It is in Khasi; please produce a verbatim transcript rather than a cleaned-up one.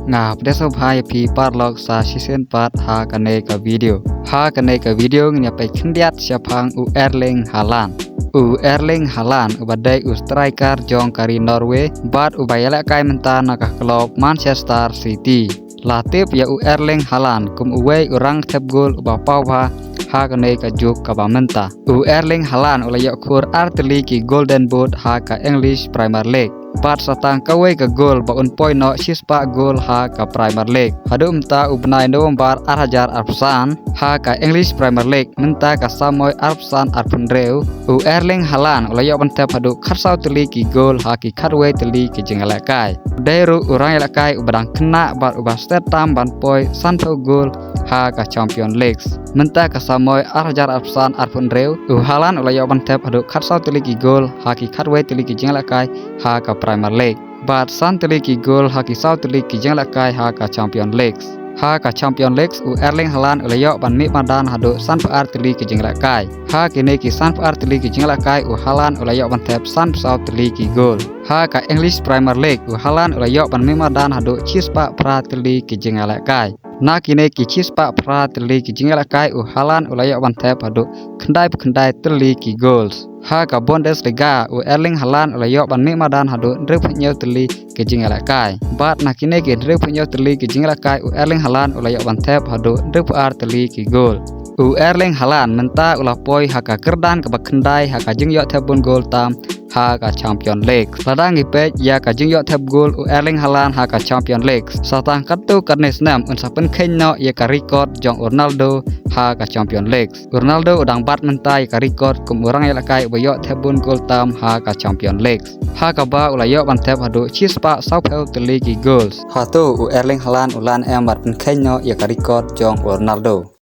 Nga pdiang sngewbha ïa phi paralok sa shisien pat ha kane ka video. Ha kane ka video ngin ïa peit khyndiat shaphang u Erling Haaland. U Erling Haaland uba dei u striker jong ka ri Norway bad uba ïalehkai mynta na ka club Manchester City. La tip ïa u Erling Haaland kum uwei u rangthep gol uba paw bha ha kane ka juk kaba mynta. U Erling Haaland u la ïoh khur ar tylli ki Golden Boot ha ka English Premier League. Bad sa tang kawei ka gol ba un poi noh shispah gol ha ka Premier League. Haduh mynta u bnai November ar hajar arphew san ha ka English Premier League mynta ka samoi arphew san arphew hynriew, u Erling Haaland u la ïoh ban thep haduh khatsaw tylli ki gol ha ki khatwei tylli ki jingïalehkai. Dei ruh u rangïalehkai uba dang khynnah bad uba stet tam ban poi sanphew gol ha ka Champion League. Mynta ka samoi ar hajar arphew san arphew hynriew, u Haaland u la ïoh ban thep haduh khatsaw tylli ki gol ha ki khatwei tylli ki jingïalehkai ha ka Premier League. Bad san tylli ki gol ha ki saw tylli ki jingïalehkai ha ka Champion League. Ha ka Champion League u Erling Haaland u la ïoh ban mih madan haduh sanphew ar tylli ki jingïalehkai. Ha kine ki sanphew ar tylli ki jingïalehkai u Haaland u la ïoh ban thep sanphew saw tylli ki gol. Ha ka English Premier League u Haaland u la ïoh ban mih madan haduh shispah phra tylli ki jingïalehkai. Na kine ki shispah phra tylli ki jingïalehkai u Haaland u la ïoh ban thep haduh khyndaiphew khyndai tylli ki goals. Ha ka Bundesliga u Erling Haaland u la ïoh ban mih madan haduh hynriewphew hynñiew tylli ki jingïalehkai. Bad na kine ki hynriewphew hynñiew tylli ki jingïalehkai u Erling Haaland u la ïoh ban thep haduh hynriewphew ar tylli ki gol. U Erling Haaland mynta u la poi ha ka kyrdan kaba khyndai ha ka jingïoh thep bun gol tam ha ka Champion League. Lada ngi peit ïa ka jingïoh thep gol u Erling Haaland ha ka Champion League, sa tang katto katne snem un sa pynkheiñ noh ïa ka record jong u Ronaldo ha ka Champion League. U Ronaldo u dang bat mynta ïa ka record kum u rangïalehkai uba ïoh thep bun gol tam ha ka Champion League. Ha kaba u la ïoh ban thep haduh shispah sawphew tylli ki goals. Hato u Erling Haaland u lah em ban pynkheiñ noh ïa ka record jong u Ronaldo?